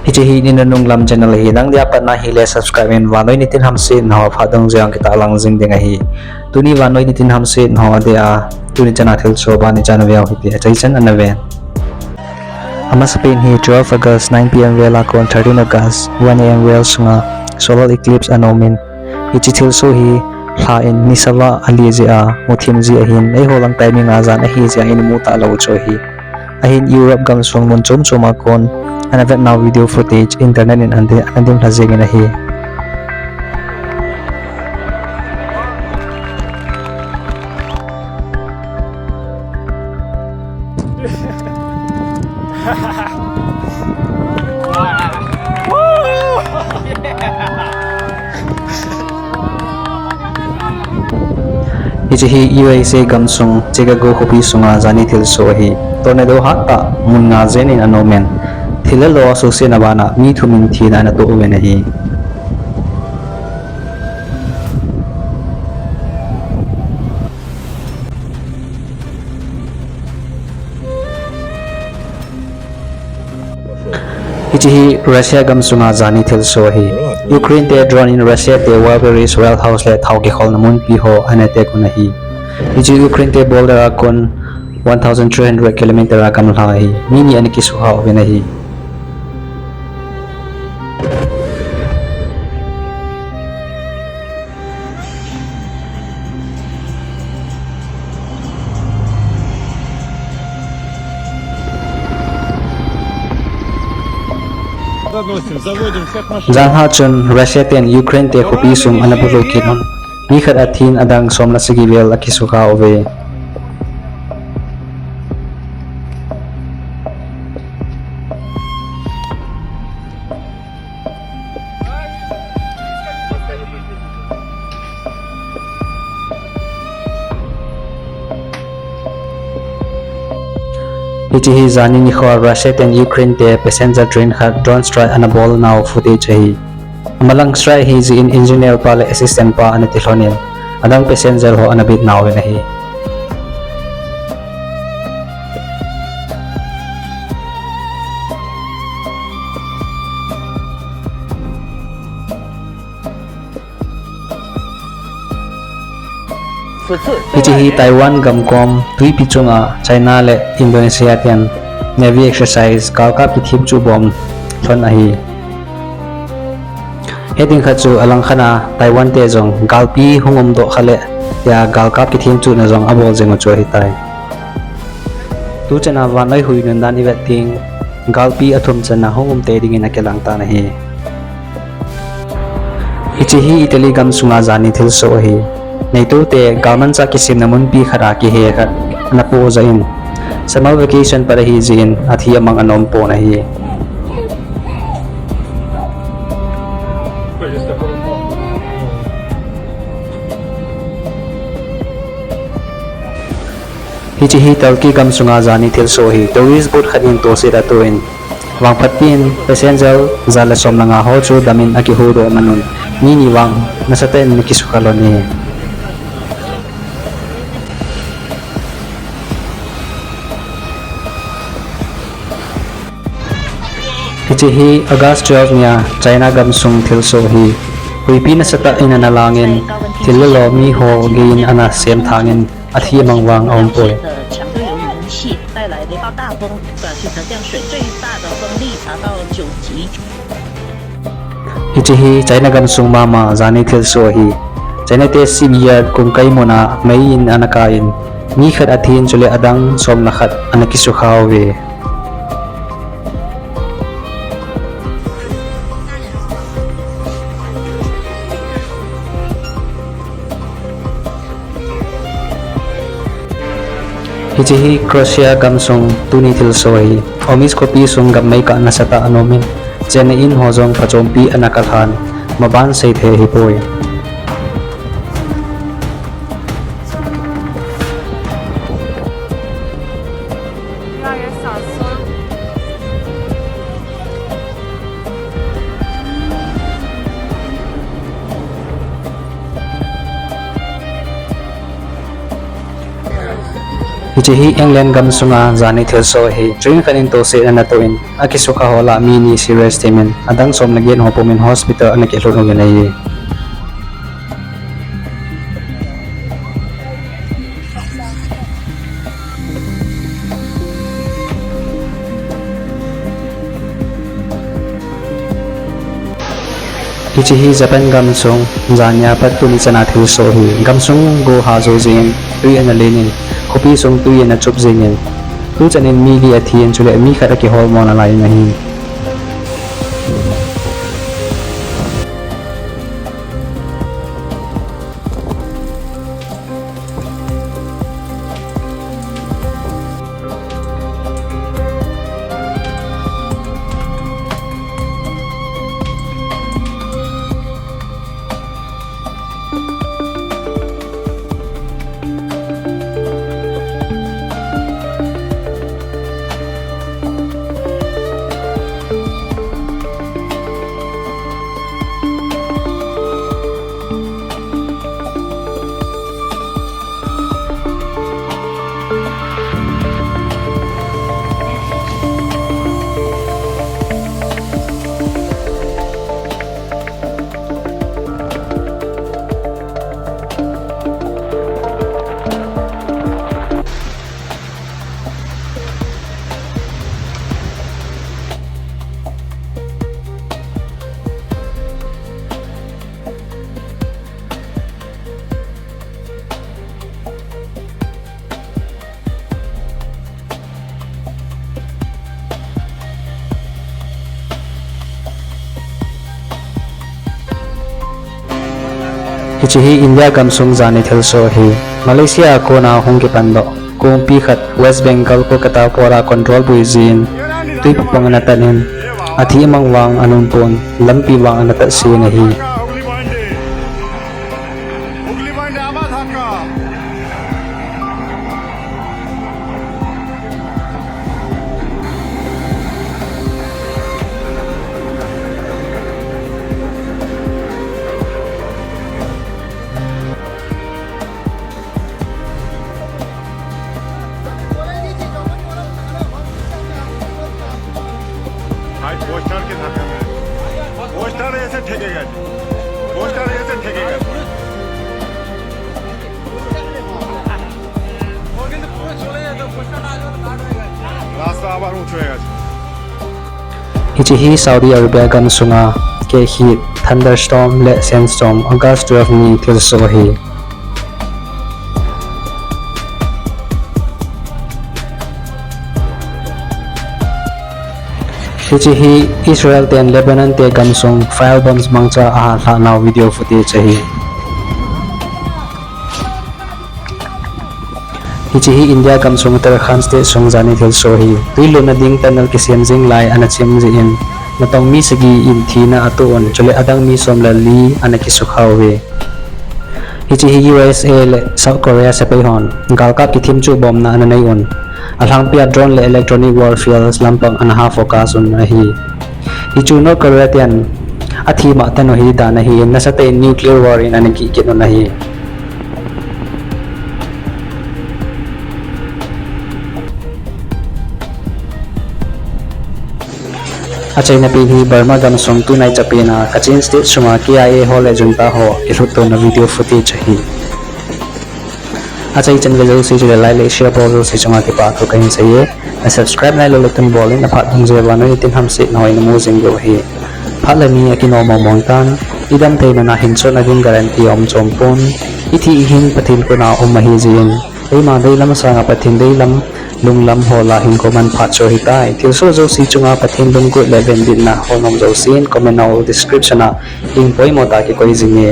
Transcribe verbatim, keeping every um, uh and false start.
Hiche hi Ninunung Lam channel ahi, nang dia patna hile subscribe in, vannoi nitin hamsetna ho phat dungjuiya kitahlang jing ding ahi. Tuni vannoi nitin hamsetna ho adia, tuni chana thilsoh bani chana veu hiti, achaichan ana ven. Amasapen hi twelve August nine P M vel a kon thirteen August one A M vel sunga solar eclipse ana umin. Hiche thilsoh hi lha in nisa vah ali jeh a muthim ji ahin, eiho lang timing a jan ahi jeh a imu talou chu ahi. Ahin Europe gamsung mun chom chom a kon ana vetnau video footage internet in ana, ana dimlha jengin ahi. Hiche hi U S A gamsung Chicago khopi sunga jani thilsoh ahi. Tornado hattah mun nga jen in ana umin, thil le lo asuhsetna bana mi thum in thina ana toh uvin ahi. Hiche hi Russia gamsunga jani thilsoh ahi. Ukraine te drone in Russia te Warberry warehouse le thao kikholna munpi ho ana attack un ahi. Hiche Ukraine te border a kon one thousand three hundred kilometer a gamla ahi. Mi ni ana kisukha uvin ahi. Janhi chun Russia ten Ukraine te khopi sung ana bulu kit un. Mi khat athin, adang som le sagi vel akisukha uve. Hiche hi jani nikho Russia ten Ukraine te passenger train khat drone strike ana bolnau footage ahi. Amalang strike ahi jeh in engineer pa le assistant pa ana tilhon in, adang passenger ho ana bitnau in ahi. Hiche hi Taiwan gamkom twipi chunga China le Indonesia ten Navy exercise galkap kithemchuh bom lhon ahi. Heteng khat chu alangkhat a Taiwan te jong galpi hung umdoh kha le tia galkap kithemchuhna jong abol jing u chu ahitai. Tuchan a vannoi hui nundan ivet teng, galpi athum channa hung um tei dingin akilang tan ahi. Hiche hi Italy gamsunga jani thilsoh ahi. NATO te galmanchah kisemna munpi khat a kihe khat ana poh jeh in, summer vacation pat ahi jeh in athi amang ana um pon ahi. Hiche hi Turkey gamsunga jani thilsoh ahi. Tourist boat khat in tohset atoh in, vangphat pen passenger ja le som le nga ho chu damin akihuhdoh man un, mi ni vang nasatah in ana kisukha lhon e. Hiche hi August twelve nia China gamsung thilsoh ahi. Huipi nasatah in ana langin, thil le lo mi ho gei in ana semthangin, athi amang vang aumpoi. Hiche hi China gamsung mama jani thilsoh ahi. China te shipyard kongkai muna mei in ana kap in, mi khat athin chule adang som le khat ana kisukha uve. Hiche hi Croatia gamsung tuni thilsoh ahi. Omiš khopi sung gammei kah nasatah ana um in, chenna in ho jong phachompi ana kalhan, maban seithei ahipoi. Hiche hi England gamsunga jani thilsoh ahi. Train khat in tohsetna ana toh in, akisukha ho lah a mi ni serious them in, adang som le get ho pumin hospital ana kilhut uvin ahi. Hiche hi Japan gamsung, jania pat tuni chana thilsoh ahi. Gamsung go ha jou jeh in twi ana len in, khopi sung twi ana chup jeng in, tuchan in mi li athi in, chule mi khat akiholmo nalai in ahi. Hiche hi India gamsung jani thilsoh ahi. Malaysia a kona hung kipandoh kongpi khat West Bengal Kolkata port a control boi jeh in twi pupang ana tat in, athi mang vang ana um pon, lampi vang ana tat sen ahi. भाई, पोस्टर के धक्का में, पोस्टर ऐसे ठेकेगा, पोस्टर ऐसे ठेकेगा। রাস্তা আবার উঁচু হয়ে গেছে। Hiche hi Saudi Arabia gamsunga kehit, thunderstorm le sandstorm August twelve ni thilsoh ahi. Hiche hi Israel ten Lebanon te gamsung fire bombs mangcha a halhah nau video footage ahi. Hiche hi India gamsung Uttarakhand state sung jani thilsoh ahi. Twi lutna ding tunnel kisem jing lai ana chim jeh in, natong mi sagi in thina atoh un, chule adang mi som le li ana kisukha uve. Hiche hi U S A le South Korea sepai hon galkap kithemchuh bomna ana nei un, alhangpia drone le electronic warfare lampang ana ha focus un ahi. Hichu North Korea ten athima tanu hi dan ahi, nasatah in nuclear war in ana kikit un ahi. Achaina pen hi Burma gamsung tunai chapena Kachin State sunga K I A ho le junta ho kilhuttona video footage ahi. Achaichan ve jouse chule like le share bol jouse chunga kipathu kahin seiye. Na subscribe nailou le tun bol in, aphat dungjuiya vannoi tin hamsetna ho namu jing diu ahi. Phat le ni akinom mong mong tan, idam theina na hinsotna ding guarantee aum chom pon, ithi ihin Pathen kona um ahi jeh in, eima deilam sanga Pathen deilam, lunglam ho lah a hinkho manphat chu ahitai. Thilsoh jouse chunga Pathen lunggot le venbitna ho nom jousen comment a description a link poimo tah a kikoi jinge.